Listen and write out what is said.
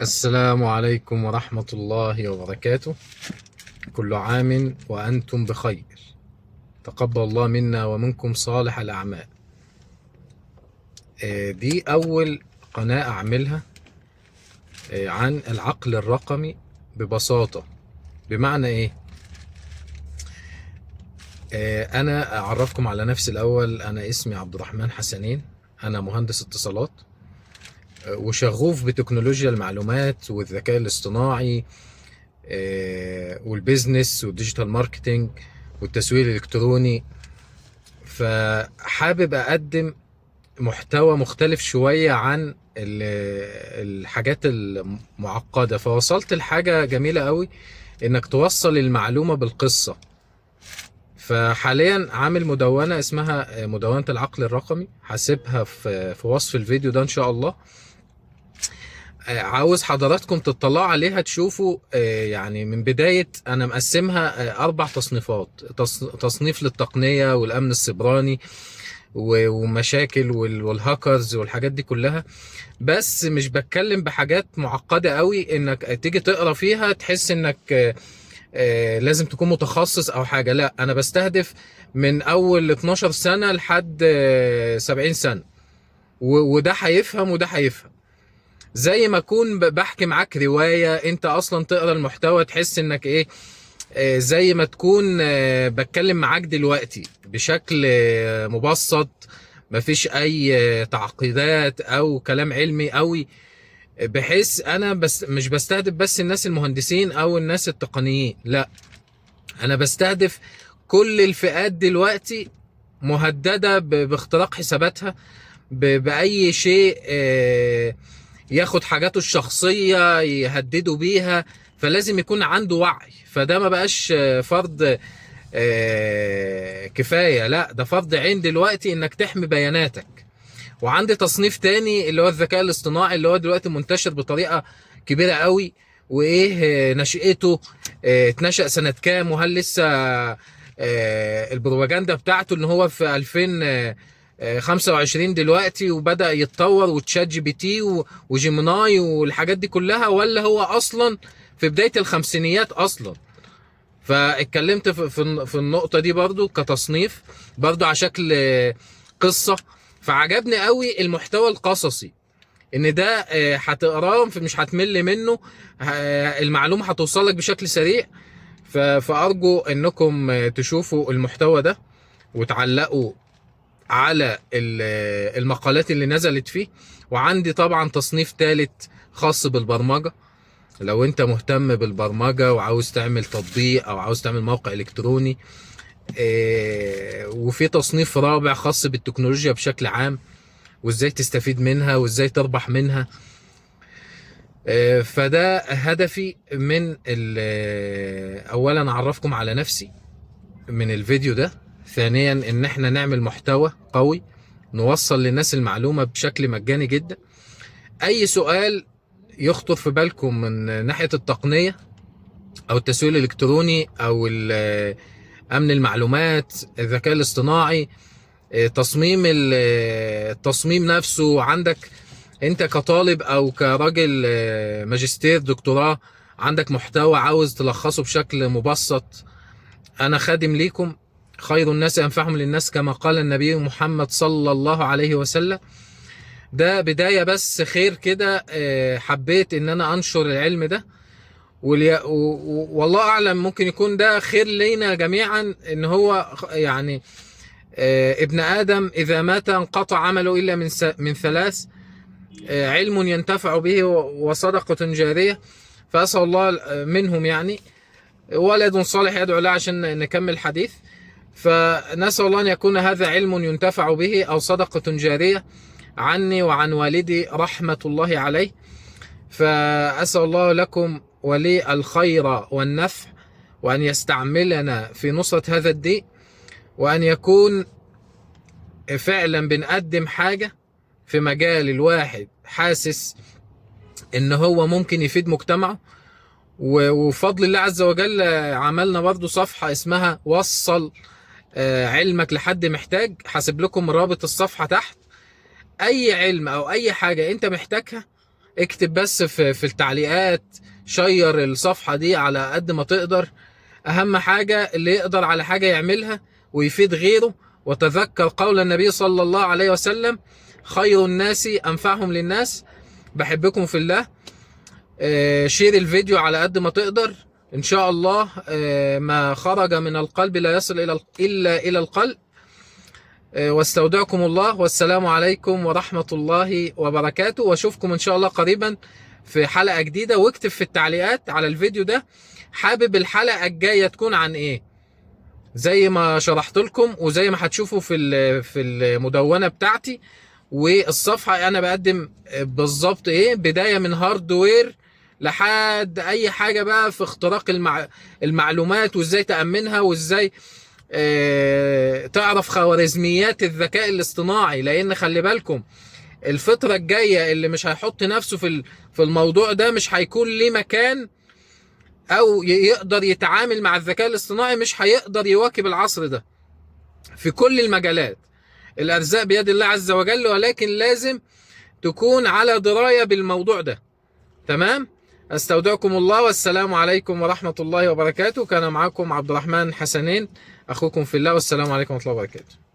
السلام عليكم ورحمة الله وبركاته. كل عام وأنتم بخير. تقبل الله منا ومنكم صالح الأعمال. دي أول قناة أعملها عن العقل الرقمي ببساطة. بمعنى إيه؟ أنا أعرفكم على نفسي الأول. أنا اسمي عبد الرحمن حسنين، أنا مهندس اتصالات وشغوف بتكنولوجيا المعلومات والذكاء الاصطناعي وال business وال digital marketing والتسويق الإلكتروني. فحابب أقدم محتوى مختلف شوية عن الحاجات المعقدة. فوصلت لحاجة جميلة قوي، إنك توصل المعلومة بالقصة. فحاليا عامل مدونة اسمها مدونة العقل الرقمي، هسيبها في وصف الفيديو ده إن شاء الله. عاوز حضراتكم تطلعوا عليها تشوفوا. يعني من بداية أنا مقسمها 4 تصنيفات: تصنيف للتقنية والأمن السيبراني ومشاكل والهاكرز والحاجات دي كلها، بس مش بتكلم بحاجات معقدة قوي إنك تيجي تقرأ فيها تحس إنك لازم تكون متخصص أو حاجة. لا، أنا بستهدف من أول 12 سنة لحد 70 سنة، وده هيفهم وده هيفهم. زي ما اكون بحكي معاك رواية، انت اصلا تقرا المحتوى تحس انك ايه، زي ما تكون بتكلم معاك دلوقتي بشكل مبسط، مفيش اي تعقيدات او كلام علمي قوي. بحيث انا بس مش بستهدف بس الناس المهندسين او الناس التقنيين، لا، انا بستهدف كل الفئات دلوقتي مهددة باختراق حساباتها بأي شيء، ياخد حاجاته الشخصية يهددوا بيها، فلازم يكون عنده وعي. فده ما بقاش فرض كفاية، لا، ده فرض عين دلوقتي انك تحمي بياناتك. وعندي تصنيف تاني اللي هو الذكاء الاصطناعي، اللي هو دلوقتي منتشر بطريقة كبيرة قوي، وايه نشأته، اتنشأ سنة كام، وهل لسه البروباجندا بتاعته ان هو في 2025 دلوقتي وبدأ يتطور، و ChatGPT و Gemini والحاجات دي كلها، ولا هو اصلا في بداية الخمسينيات اصلا. فاتكلمت في النقطة دي برضو كتصنيف، برضو على شكل قصة. فعجبني قوي المحتوى القصصي، ان ده هتقراه مش هتمل منه، المعلومة هتوصلك بشكل سريع. فأرجو انكم تشوفوا المحتوى ده وتعلقوا على المقالات اللي نزلت فيه. وعندي طبعا تصنيف ثالث خاص بالبرمجة، لو انت مهتم بالبرمجة وعاوز تعمل تطبيق او عاوز تعمل موقع الكتروني. وفي تصنيف رابع خاص بالتكنولوجيا بشكل عام، وازاي تستفيد منها وازاي تربح منها. فده هدفي من اولا اعرفكم على نفسي من الفيديو ده، ثانيا ان احنا نعمل محتوى قوي نوصل للناس المعلومة بشكل مجاني جدا. اي سؤال يخطر في بالكم من ناحية التقنية او التسويق الالكتروني او امن المعلومات، الذكاء الاصطناعي، التصميم نفسه، عندك انت كطالب او كراجل ماجستير دكتوراه عندك محتوى عاوز تلخصه بشكل مبسط، انا خادم ليكم. خير الناس انفعهم للناس كما قال النبي محمد صلى الله عليه وسلم. ده بداية بس خير كده، حبيت ان انا انشر العلم ده، والله اعلم ممكن يكون ده خير لينا جميعا. ان هو ابن ادم اذا مات انقطع عمله الا من ثلاث، علم ينتفع به وصدقة جارية. فأسأل الله منهم ولد صالح يدعو له عشان نكمل الحديث. فنسأل الله أن يكون هذا علم ينتفع به أو صدقة جارية عني وعن والدي رحمة الله عليه. فأسأل الله لكم ولي الخير والنفع، وأن يستعملنا في نصرة هذا الدين، وأن يكون فعلا بنقدم حاجة في مجال الواحد حاسس إن هو ممكن يفيد مجتمعه. وفضل الله عز وجل عملنا برضو صفحة اسمها وصل علمك لحد محتاج. هسيب لكم رابط الصفحة تحت. أي علم أو أي حاجة أنت محتاجها اكتب بس في التعليقات، share الصفحة دي على قد ما تقدر. اهم حاجة اللي يقدر على حاجة يعملها ويفيد غيره. وتذكر قول النبي صلى الله عليه وسلم: خير الناس أنفعهم للناس. بحبكم في الله. share الفيديو على قد ما تقدر. إن شاء الله ما خرج من القلب لا يصل إلا إلى القلب. واستودعكم الله، والسلام عليكم ورحمة الله وبركاته. واشوفكم إن شاء الله قريبا في حلقة جديدة. واكتب في التعليقات على الفيديو ده حابب الحلقة الجاية تكون عن إيه، زي ما شرحت لكم وزي ما هتشوفوا في المدونة بتاعتي والصفحة. أنا بقدم بالظبط إيه، بداية من hardware لحد أي حاجة بقى في اختراق المعلومات، وإزاي تأمنها، وإزاي تعرف خوارزميات الذكاء الاصطناعي. لأن خلي بالكم الفترة الجاية اللي مش هيحط نفسه في الموضوع ده مش هيكون ليه مكان أو يقدر يتعامل مع الذكاء الاصطناعي، مش هيقدر يواكب العصر ده في كل المجالات. الأرزاق بيد الله عز وجل، ولكن لازم تكون على دراية بالموضوع ده. تمام؟ استودعكم الله، والسلام عليكم ورحمة الله وبركاته. كان معكم عبد الرحمن حسنين، أخوكم في الله، والسلام عليكم ورحمة الله وبركاته.